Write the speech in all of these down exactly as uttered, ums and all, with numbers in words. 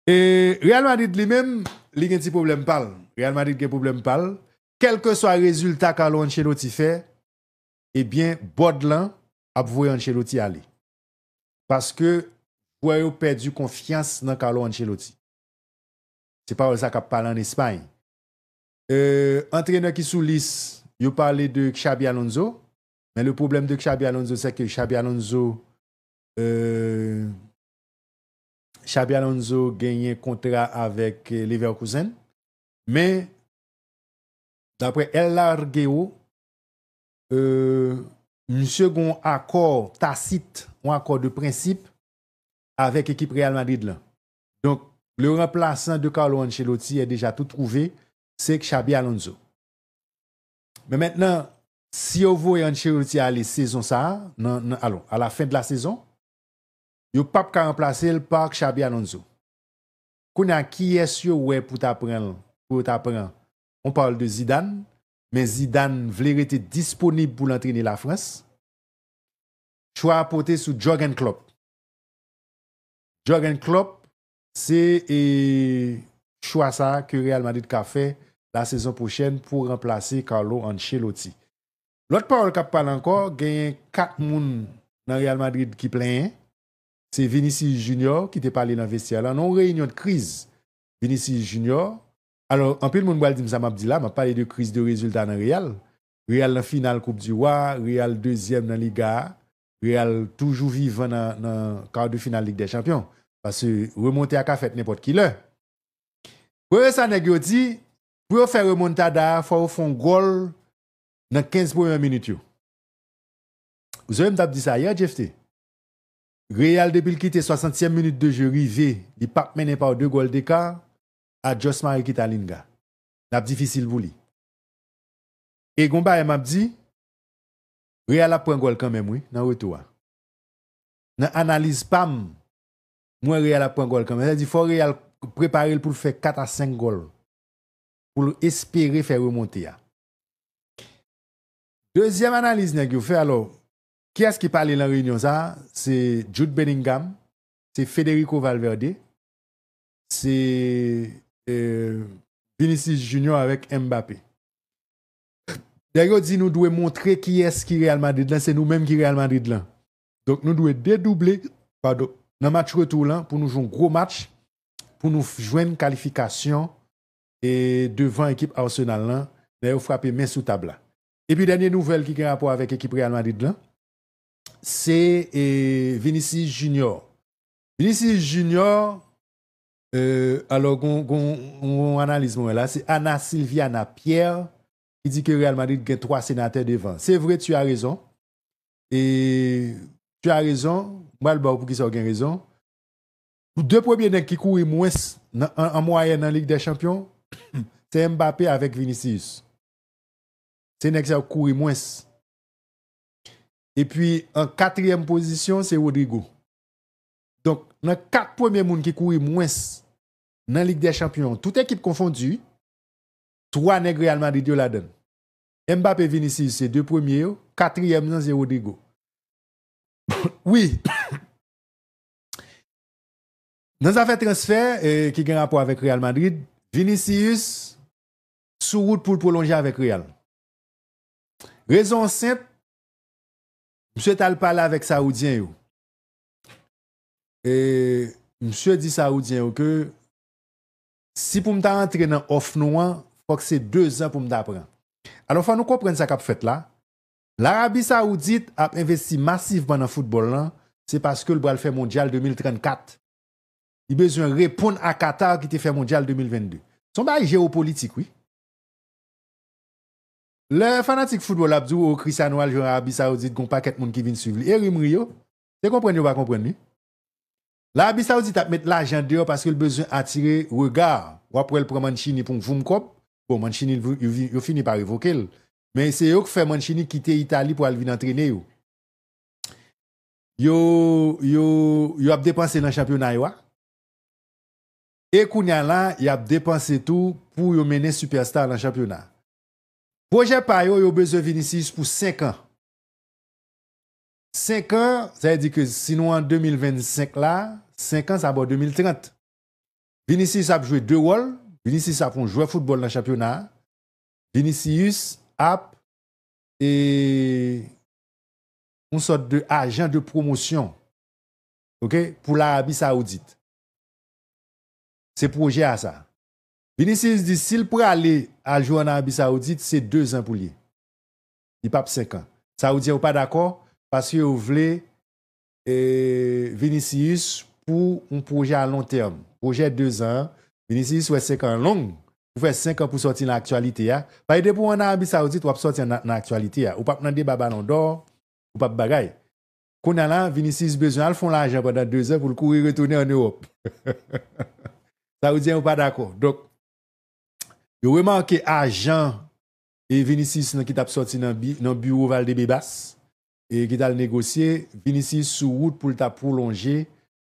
E Real Madrid li menm, li gen ti pwoblèm pa l. Real Madrid gen pwoblèm pa l. Kèlkeswa rezilta Carlo Ancelotti fè, ebyen, bòd lan ap voye Ancelotti ale. Paske jwè yo pèdi konfyans nan Carlo Ancelotti. Se pawòl sa k ap pale ann Espay. Euh, antrenè ki sou lis, yo pale de Xabi Alonso. Men le problème de Xabi Alonso, c'est que Xabi Alonso, euh, Xabi Alonso genyen kontra avèk, euh, Leverkusen. Men, daprè El Larguero, euh, misye gon akò tasit, yon akò de prensip avèk ekip Real Madrid lan. Donk, le remplaçant de Carlo Ancelotti est déjà tout trouvé, c'est Xabi Alonso. Men mentnan, si yo voye Ancelotti ale sezon sa a, nan, nan, alò, à la fin de la saison, yo p ap ka ranplase l pa Xabi Alonso. Kounye a, kiyès yo wè pou ta pran l, pou yo ta pran? On parle de Zidane, men Zidane vle rete disponib pou l antrene Lafrans. Chwa a pote sou Jurgen Klopp. Jurgen Klopp, se, e, chwa sa a ke Real Madrid ka fè la sezon pwochèn pou ranplase Carlo Ancelotti. Lòt pawòl k ap pale ankò, genyen kat moun nan Real Madrid ki plenyen. Se Vinicius Junior ki te pale nan vestyè lan. Nan yon reyinyon de kriz, Vinicius Junior. Alò, anpil moun pral di m sa m ap di la, m ap pale de kriz de rezilta nan Real. Real nan final Coupe du Roi, Real dezyèm nan Liga a, Real toujou vivan nan, nan quart de finale Ligue des Champions. Paske remonte a ka fèt nenpòt ki lè. Premye sa nèg yo di, pou yo fè remontada a, fò yo fè yon gòl nan kenz premyè minit yo. Ou sonje m t ap di sa yè, Jeff T. Real, depi l kite swasantyèm minit de jeu rive, li p ap mennen pa de gòl deka, a Josmari Kitalinga. L ap difisil pou li. E gon bagay m ap di, Real ap pran gòl kanmenm, wi, nan retou a. Nan analiz pa m, m wè Real ap pran gòl kanmenm. Sa vle di, fò Real prepare l pou l fè kat a senk gòl. Pou l espere fè remonte a. Dezyèm analiz nèg yo fè, alò, kiyès ki pale nan reyinyon sa a? Se Jude Bellingham, se Federico Valverde, se, euh, Vinicius Junior avèk Mbappé. Nèg yo di nou dwe montre kiyès ki Real Madrid lan, se nou menm ki Real Madrid lan. Donk nou dwe dedouble, padon, nan match retou lan pou nou jwe yon gwo match, pou nou f-, jwenn kalifikasyon e devan ekip Arsenal lan, lè yo frape men sou tab la. Epi dènye nouvèl ki gen rapò avèk ekip Real Madrid lan, se, e, Vinicius Junior. Vinicius Junior, e, alò, gon, gon, gon analiz mwen wè la, se Ana Silviana Pierre ki di ke Real Madrid gen twa senatè devan. Se vre, tu as raison. E tu as raison, m pral ba w poukisa w gen rezon. Pou de premye nèg ki kouri mwens nan, an, an mwayèn nan Lig dè Chanpyon, se Mbappé avèk Vinicius. Se nèg sa yo k kouri mwens. Epi, an katriyèm pozisyon, se Rodrygo. Donk, nan kat premye moun ki kouri mwens nan Lig dè Chanpyon, tout ekip konfondi, twa nèg Real Madrid yo ladann. Mbappé, Vinicius se de premye yo, katriyèm nan se Rodrygo. Wi. Nan zafè transfè, eh, ki gen rapò avèk Real Madrid, Vinicius sou wout pou l pwolonje avèk Real. Rezon an senp, misye t al pale avèk Saoudyen yo. E misye di Saoudyen yo ke si pou m ta rantre nan òf nou an, fòk se dezan pou m ta pran. Alò, fò nou konprann sa k ap fèt la. Larabi Sawoudit ap envesti masivman nan foutbòl lan, se paske l pral fè mondyal de mil trannkat. Li bezwen reponn a Qatar ki te fè mondyal de mil vennde. Se yon bagay jewopolitik, wi. Lè fanatik foutbòl ap di w, "O, Cristiano al jwe an Arabi Sawoudit, gon pakèt moun ki vin swiv li." E ri m ri yo. Se konprann yo pa konprann li. Larabi Sawoudit ap met lajan deyò paske l bezwen atire rega. W ap wè l pran Mancini pou yon voum kòb. Bon, Mancini, yo, yo, yo fini pa revoke l. Men se yo k fè Mancini kite Itali pou al vin antrene yo. Yo, yo, yo ap depanse nan chanpyona yo a. E kounye a la, y ap depanse tou pou yo mennen sipèsta nan chanpyona. Pwojè pa yo, yo bezwen Vinicius pou senk an. Senk an, sa vle di ke si nou an de mil vennsenk la, senk an, sa ba w de mil trant. Vinicius ap jwe de wòl. Vinicius ap yon jwè foutbòl nan chanpyona a. Vinicius ap e yon sòt de ajan de pwomosyon, ok, pou Larabi Sawoudit. Se pwojè a sa. Vinicius di si l prale al jwe an Arabi Sawoudit, se de zan pou l ye. Li p ap senk an. Sawoudyen yo pa dakò paske yo vle e, Vinicius pou yon pwojè a lon tèm. Pwojè de zan, Vinicius wè senk an long. Ou fè senk an pou sòti nan aktyalite a. Paske depi w an Arabi Sawoudit, w ap sòti nan, nan aktyalite a. Ou p ap nan deba Balon dò, ou p ap bagay. Kounye a la, Vinicius bezwen al fè yon lajan pandan de zan pou l kouri retounen ann Ewòp. Sawoudyen yo pa dakò. Donk, yo remake ajan e Vinicius nan ki t ap sòti nan, bi, nan biwo Valdebebas e ki t al negosye. Vinicius sou wout pou l ta pwolonje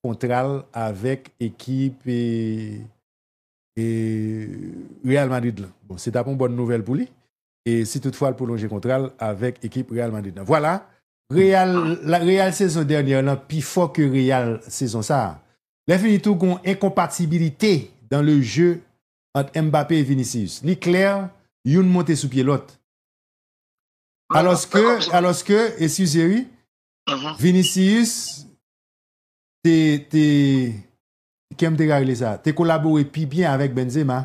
kontra l avèk ekip e, e Real Madrid lan. Bon, se t ap yon bòn nouvèl pou li. E si toutfwa l pwolonje kontra l avèk ekip Real Madrid lan. Vwala, Real, la, Real sezon dènyè lan pi fò ke Real sezon sa a. Lè fini tou, gon enkonpatibilite dans le jeu ant Mbappé e Vinicius. Li klè, youn monte sou pye lòt. Alòske, alòske, eskize wi, Vinicius te, te, kè m te ka rele sa, te kolabore pi byen avèk Benzema.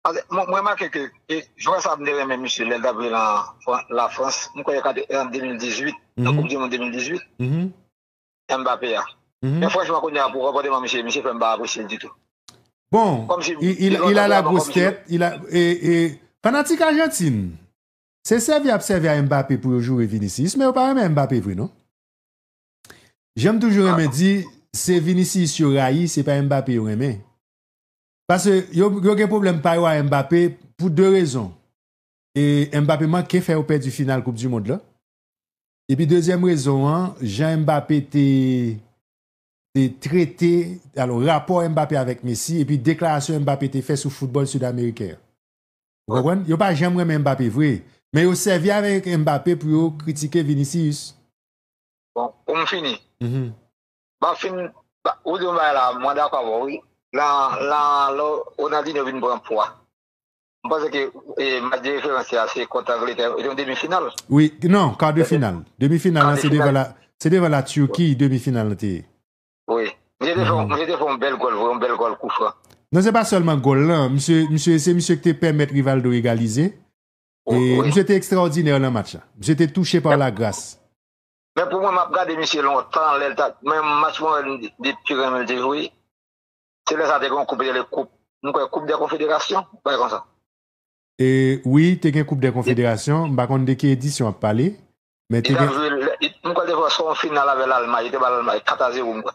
Paske mwen, mwen remake ke e, jwè sa a m te renmen misye lè l t ap jwe nan Fran- Lafrans, m kwè se an de mil dizuit, nan Koup di Mond de mil dizuit, Mbappé a. Men franchman, kounye a, pou konpòteman misye, misye fè m pa apresye l ditou. Bon, Kòmsi il, il, il a la grosse tête, il a, e, e, fanatik Ajantin, se sèvi y ap sèvi a Mbappé pou yo joure Vinicius, men yo pa renmen Mbappé vre, non? Jan m toujou renmen di, se Vinicius yo rayi, se pa Mbappé yo renmen. Paske yo, yo gen pwoblèm pa yo a Mbappé pou de rezon. E Mbappé manke fè yo pèdi final Koup di Mond lan. Epi dezyèm rezon an, jan Mbappé te, te trete, alò, rapò Mbappé avèk Messi, epi deklarasyon Mbappé te fè sou foutbòl sid-ameriken an. Ou konprann? Yo pa janm renmen Mbappé vre, men yo sèvi avèk Mbappé pou yo kritike Vinicius. Bon, pou m fini. M ap fin, ba, ou di yon bagay la, mwen dakò avè w, wi. Lan, lan, lè Ronaldinho vin pran pwa. M panse ke e, match de referans se a, se kont Angletè, e te yon demi final. Wi, non, kar de final. Demi final lan, se devan la, se devan la Turquie, demi final lan te ye. Wi. Misye te fè, misye te fè yon bèl gòl vre, yon bèl gòl kou fran. Non, se pa sèlman gòl lan. Misye, misye, se misye ki te pèmèt Rivaldo egalize. E misye te ekstraòdinè nan match la. Misye te touche pa la gras. Men pou mwen, m ap gade misye lontan, lè l ta, men match mwen wè l de pi renmen l te jwe, se lè sa te gen yon koup, yo rele koup, m kwè koup dè konfederasyon, bagay konsa. E wi, te gen koup dè konfederasyon, m pa konn de ki edisyon w ap pale, men te gen. M kwè l te fè swa yon final avè Lalmay, yo te ba Lalmay kat a zewo, m kwè.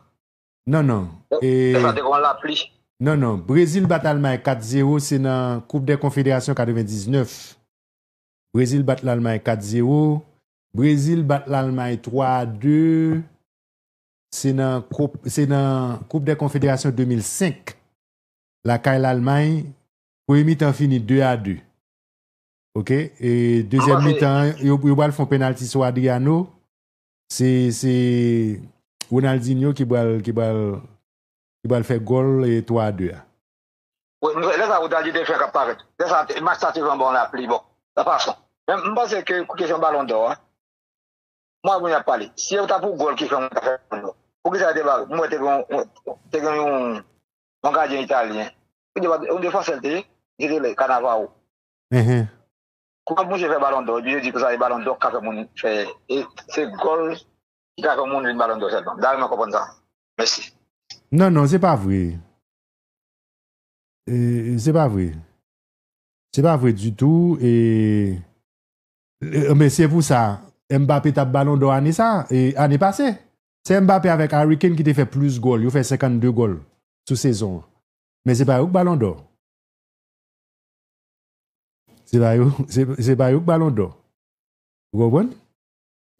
Non, non. E sa te gen yon lapli. Non, non. Brezil bat Almay kat zewo, se nan Koup dè Konfederasyon katrevendiznèf. Brezil bat Lalmay kat zewo. Brezil bat Lalmay twa a de. Se nan koup, se nan Koup dè Konfederasyon de mil senk. Lakay Lalmay, premye mitan fini de a de. Ok? E dezyèm mitan, yo, yo pral fè yon penalti sou Adriano. Se, se Ronaldinho ki pral, ki pral, ki pral fè gòl e twa a de a. Wi, lè sa Ronaldinho te fè k ap parèt. Lè sa, match sa te jwe anba yon lapli, bon, sa fason. Men m panse ke, koute kesyon Balon dò a, mwen ak moun y ap pale. Si yo ta pou gòl ki fè moun ta fè Balon dò, poukisa yo te ba, mwen te gen, te gen yon, yon gadyen italyen. Yon defansè l te ye, li rele Cannavaro. Kòman pou misye fè Balon dò, epi yo di konsa se Balon dò k ka fè moun fè, e se gòl ki ka fè moun vin Balon dò sèlman. M ta renmen konprann sa. Mèsi. Non, non, se pa vre. E, se pa vre. Se pa vre ditou. E, e, men se pou sa, Mbappé t ap Balon dò ane sa, e, ane pase. Se Mbappé avèk Harry Kane ki te fè plis gòl. Yo fè senkannde gòl sou sezon an. Men se pa yo k Balon dò. Se pa yo, se, se pa yo k Balon dò. Ou konprann?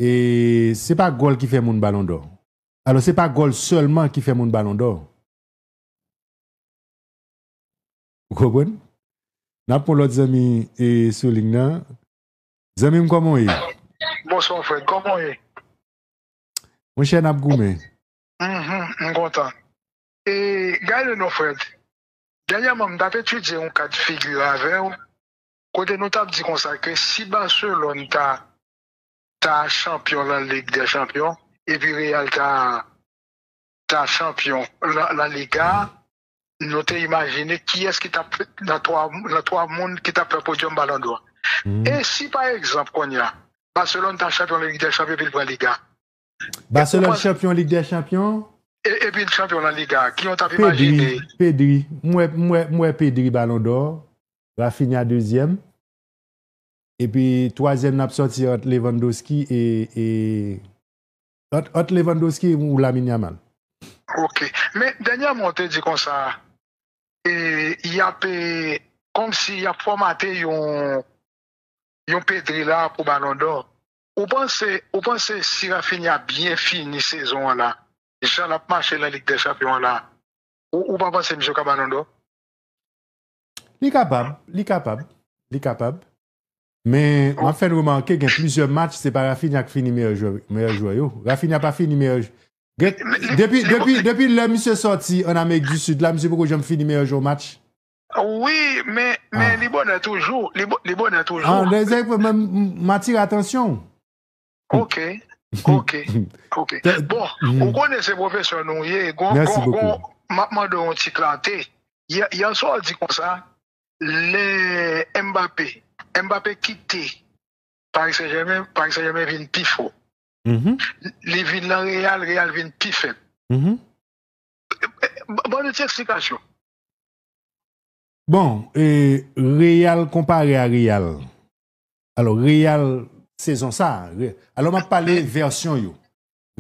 E se pa gòl ki fè moun Balon dò. Alò, se pa gòl sèlman ki fè moun Balon dò. Ou konprann? N ap pran lòt zanmi e sou liy nan. Zanmi m, kòman w ye? Bonswa, frè. Kòman w ye? Monchè, n ap goumen. Mhm, m kontan. E Gade non, Fred. Dènyèman, m t ap etidye yon ka de figure avè w, kote nou t ap di konsa ke si Barcelone ta, ta chanpyon La Ligue des Champions, epi Real ta, ta chanpyon La, La Liga, nou te imajine kiyès ki t ap nan twa, nan twa moun ki t ap fè podyòm Ballon d'Or. E si, pa egzanp, kounye a, Barcelone ta chanpyon Ligue des Champions epi l pran Liga? Barcelone chanpyon Ligue des Champions? E, epi l chanpyon La Liga, ki yon t ap imajine? Pedri, Pedri. M wè, m wè, m wè Pedri Ballon d'Or, Rafinha dezyèm. Epi twazyèm nan ap sòti ant Lewandowski e, e ant, ant Lewandowski ou Lamine Yamal. Ok. Men dènyèman, w te di konsa, e, y ap, e, kòmsi y ap fòmate yon, yon Pedri la pou Ballon d'Or. Ou panse, ou panse si Rafinha byen fini sezon an la, jan l ap mache nan Lig dè Chanpyon an la, ou, ou pa panse misye ka Ballon d'Or? Li kapab, li kapab, li kapab. Men, m ap fè n remake, gen plizyè match, se pa Rafinha k fini meyè jwè, meyè jwè yo. Rafinha pa fini meyè jwè. Depi, depi, depi lè misye sòti ann Amerik di Sid la, misye poko janm fini meyè jwè yon match. Wi, men, men li bonè toujou. Li bo-, li bonè toujou. Ah, m atire atansyon w. Ok, ok, ok. Bon, ou konnen se pwofesè nou ye. Gon, gon, gon, m ap mande w yon ti klate. Yè, yè swa w di konsa, lè Mbappé, Mbappé kite Paris Saint-Germain, Paris Saint-Germain vin pi fò. Li vin nan Real, Real vin pi fèb. Ban nou ti eksplikasyon. Bon, e, Real konpare a Real. Alò, Real sezon sa, Re-, alò, m ap pale vèsyon yo.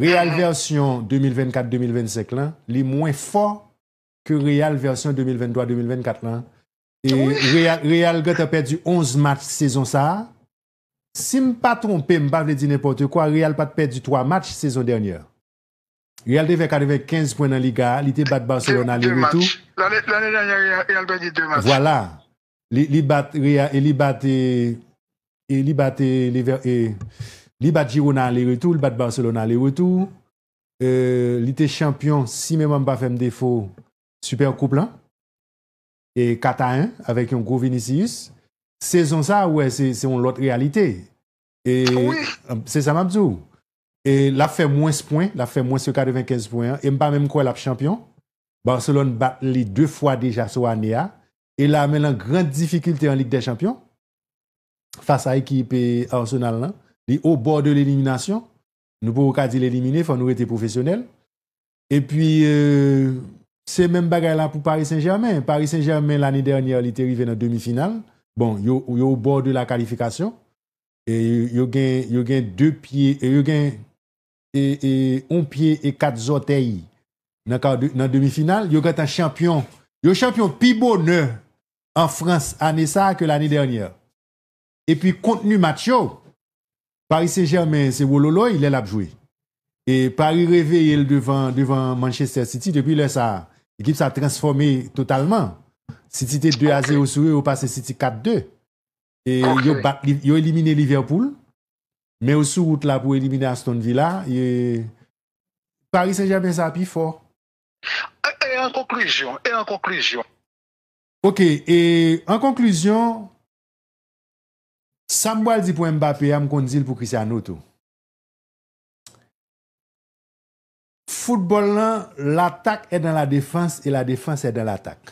Real vèsyon de mil vennkat, de mil vennsenk lan, li mwen fò ke Real vèsyon de mil venntwa, de mil vennkat lan. E Real, Real gentan pèdi onz match sezon sa a. Si m pa twonpe m, m pa vle di nenpòt kwa, Real pa t pèdi twa match sezon dènyè. Real te fè katrevenkenz pwen nan Liga a, li te bat Barcelone ale retou. Lane, lane dènyè, Real, Real pèdi de match. Vwala. Li, li bat Real, e li bat, e, e li bat, e, Liver-, e, li bat Girona ale retou, li bat Barcelone ale retou. E, li te chanpyon, si memwa m pa fè m defo, Super Coupe lan. E kat a en avèk yon gwo Vinicius. Sezon sa, ou wè, se, se yon lòt reyalite. E se sa m ap di w. E l ap fè mwens pwen, l ap fè mwens ke katrevenkenz pwen an. E m pa menm kwè l ap chanpyon. Barcelone bat li de fwa deja sou ane a. E la, men l an gran difikilte an Lig dè Chanpyon. Fas a ekip, e, Arsenal lan. Li o bò de leliminasyon. Nou poko ka di l elimine, fò nou rete pwofesyonèl. Epi, e, se menm bagay la pou Paris Saint-Germain. Paris Saint-Germain, lane dènyè, li te rive nan demi final. Bon, yo, yo o bò de la kalifikasyon. E yo gen, yo gen de pye, e yo gen, e, e, yon pye e kat zòtèy nan ka de, nan demi final. Yo gentan chanpyon. Yo chanpyon pi bonè an Frans ane sa a ke lane dènyè. Epi kontni match yo, Paris Saint-Germain se wololoy lè l ap jwe. E Paris reveye l devan, devan Manchester City. Depi lè sa a, ekip sa transfòme totalman. City te de a zewo sou yo, yo pase City kat de. E yo bat Liv-, yo elimine Liverpool. Men yo sou wout la pou elimine Aston Villa. E Paris Saint-Germain sa pi fò. E, e an konklizyon, e an konklizyon. Ok, e an konklizyon, sa m pral di pou Mbappé a, m konn di l pou Cristiano tou. Foutbòl lan, l'attaque est dans la défense et la défense est dans l'attaque.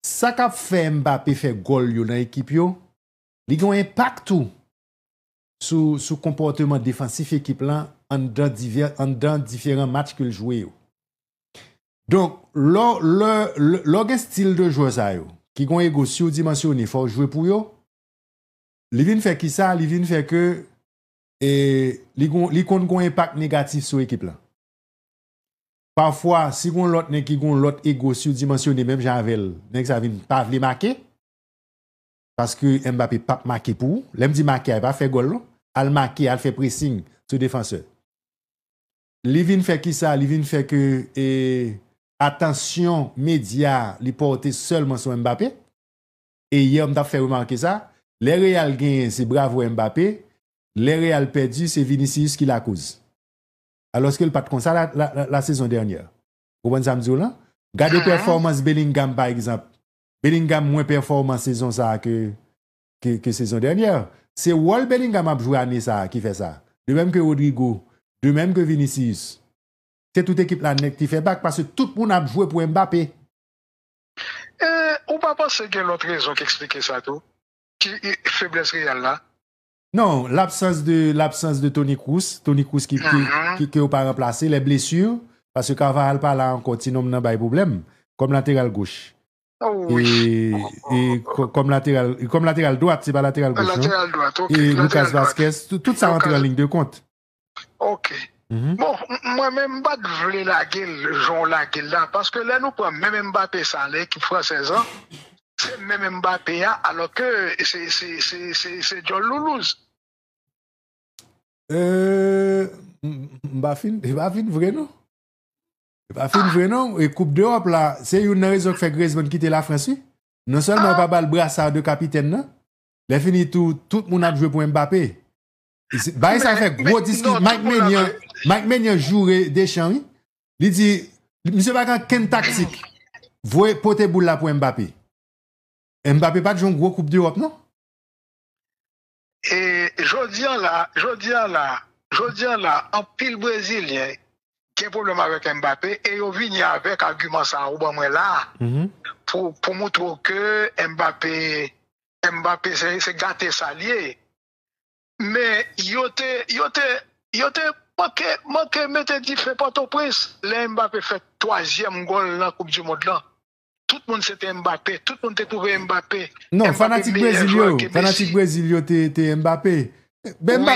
Sa k ap fè Mbappé fè gòl yo nan ekip yo, li gen yon enpak tou sou, sou konpòteman defansif ekip lan anndan divè-, anndan diferan match ke l jwe yo. Donk, lè w, lè, lè, lè w gen stil de jwè sa yo, ki gen yon ego sidimansyone, fò w jwe pou yo, li vin fè kisa? Li vin fè ke, e, li gon, li konn gen yon enpak negatif sou ekip lan. Pafwa, si gon lòt nèg ki gon lòt ego sidimansyone menm jan avè l, nèg sa vin pa vle make, paske Mbappé p ap make pou ou. Lè m di make a, e pa fè gòl non. Al make, al fè pressing sou defansè. Li vin fè kisa? Li vin fè ke, e, atansyon medya li pòte sèlman sou Mbappé. E yè, m t ap fè remake sa, lè Real genyen, se bravo Mbappé, lè Real pèdi, se Vinicius ki lakoz. Alòske l pa t konsa la, la, la, la sezon dènyè. Ou konprann sa m di w lan? Gade pèfòmans Bellingham, pa egzanp. Bellingham mwen pèfòman sezon sa a ke, ke, ke sezon dènyè. Se wòl Bellingham ap jwe ane sa a ki fè sa. De menm ke Rodrygo, de menm ke Vinicius. Se tout ekip la nèt ki fè bak, paske tout moun ap jwe pou Mbappé. E ou pa panse gen lòt rezon ki eksplike sa tou? Ki feblès Real la? Non, labsans de labsans de Toni Kroos, Toni Kroos ki, ki, ki, ke yo pa ranplase, les blessures, paske Carvajal pa la ankò, ti nonm nan bay pwoblèm, kòm lateral goch. Oh, wi. E, e kò- kòm lateral, kòm lateral dwat, se pa lateral goch, non? Lateral dwat, ok. E Lateral Lucas dwat. Vazquez, tout, tout sa rantre Lucas- an liy de kont. Ok. Mhm. Bon, m- mwen menm m pa t vle lage l jan w lage l la, paske lè nou pran menm Mbappé sa, nan ekip fransèz an, se menm Mbappé a, alò ke se, se, se, se, se djòl loulouz. Euh, m- m pa fin, e pa fin vre non. E pa fin vre non. E Koup Dewòp la, se youn nan rezon k fè Griezmann kite Lafrans, wi. Non sèlman yo pa ba l brasa de kapitèn nan, lè fini tou, tout moun ap jwe pou Mbappé. E se- Bagay sa fè gwo diskis. Mike Maignan, Mike Maignan joure Deschamps, wi. Li di, misye pa gen kenn taktik. Voye pote boul la pou Mbappé. Mbappé pa t jwe yon gwo Koup Dewòp, non? E jodi an la, jodi an la, jodi an la, anpil Brezilyen gen pwoblèm avèk Mbappé e yo vini avèk agiman sa ou ban mwen la pou, pou moutre w ke Mbappé, Mbappé se, se gate sa l ye. Men yo te, yo te, yo te manke, manke mete dife Pòtoprens lè Mbappé fè twazyèm gòl nan Koup di Mond lan. Tout moun se te Mbappé, tout moun te twouve Mbappé. Non, fanatik Brezil yo, fanatik Brezil yo te, te Mbappé. Ben,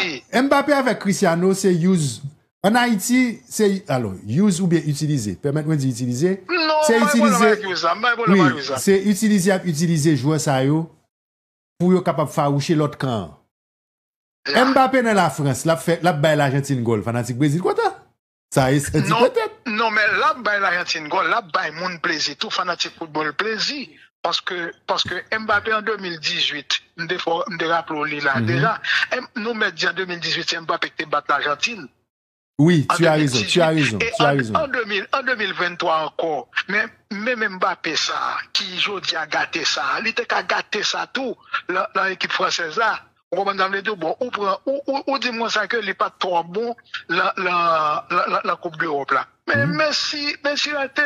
Mbappé avèk Cristiano se use. An Ayiti, se, alò, use oubyen itilize. Pèmèt mwen di itilize. Se itilize. Wi, se itilize y ap itilize jwè sa yo pou yo kapab fawouche lòt kan an. Mbappé nan Lafrans, l ap fè, l ap bay Lajantin gòl, fanatik Brezil kontan. Sa e santi petèt. Non, men l ap bay Lajantin gòl, l ap bay moun plezi tou, fanatik foutbòl plezi. Paske, paske Mbappé an de mil dizuit, m te fè, m te raple w li la deja. Nou mèt di an de mil dizuit se Mbappé ki te bat Lajantin. Wi, tu as raison, tu as raison, tu as raison. An de mil, an de mil venntwa ankò, men, men Mbappé sa, ki jodi a gate sa, li te ka gate sa tou, lan, lan ekip fransèz la. Ou konprann sa m vle di w? Bon, ou pran, ou, ou, ou di m konsa ke li pa t twò bon lan, lan, lan, lan, lan Koup Dewòp la. Men Messi, Messi rate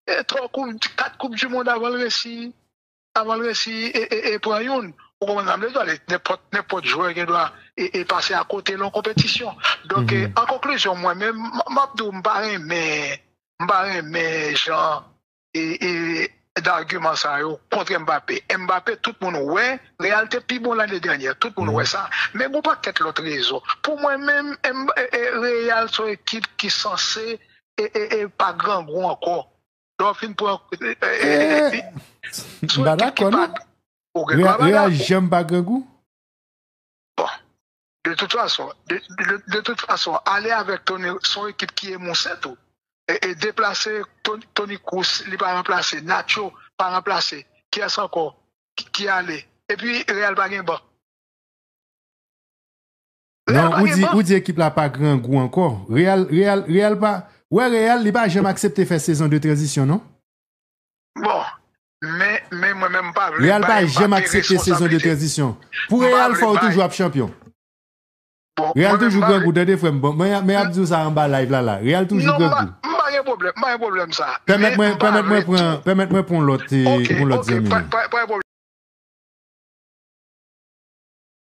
e, twa koup, kat Koup di Mond avan l resi, avan l resi e, e, e pran youn. Ou konprann sa m vle di w? Nenpòt, nenpòt jwè gen dwa e, e pase akote l yon konpetisyon. Donk, e, an konklizyon, mwen menm, m, m ap di w, m pa renmen, m pa renmen jan e, e, dagiman sa yo kont Mbappé. Mbappé, tout moun wè, Real te pi bon lane dènyè, tout moun wè sa. Men gon pakèt lòt rezon. Pou mwen menm, M, e, e, Real se yon ekip ki sanse e, e, e pa grangou ankò. Lè w fin pran, e, e, e, e, M pa dakò non. Real janm pa grangou. Bon, de tout fason, de, de, de tout fason, ale avèk Toni, se yon ekip ki emouse tou. E, e deplase Toni, Toni Kroos, li pa ranplase. Nacho pa ranplase. Kiyès ankò ki, ki ale? Epi Real pa gen ban. Non, ou di, ou di ekip la pa grangou ankò. Real, Real, Real pa, wè Real, li pa janm aksepte fè sezon de tranzisyon, non? Bon, men, men mwen menm m pa vle bay Mbappé responsablite. Pou Real fò w toujou ap chanpyon. Real toujou grangou, tande frè m. Bon, men, men ap di w sa anba live la la. Real toujou grangou. Non, m pa gen pwoblèm, m pa gen pwoblèm sa. Pèmèt mwen, pèmèt mwen pran, pèmèt mwen pran lòt, yon lòt zanmi nou.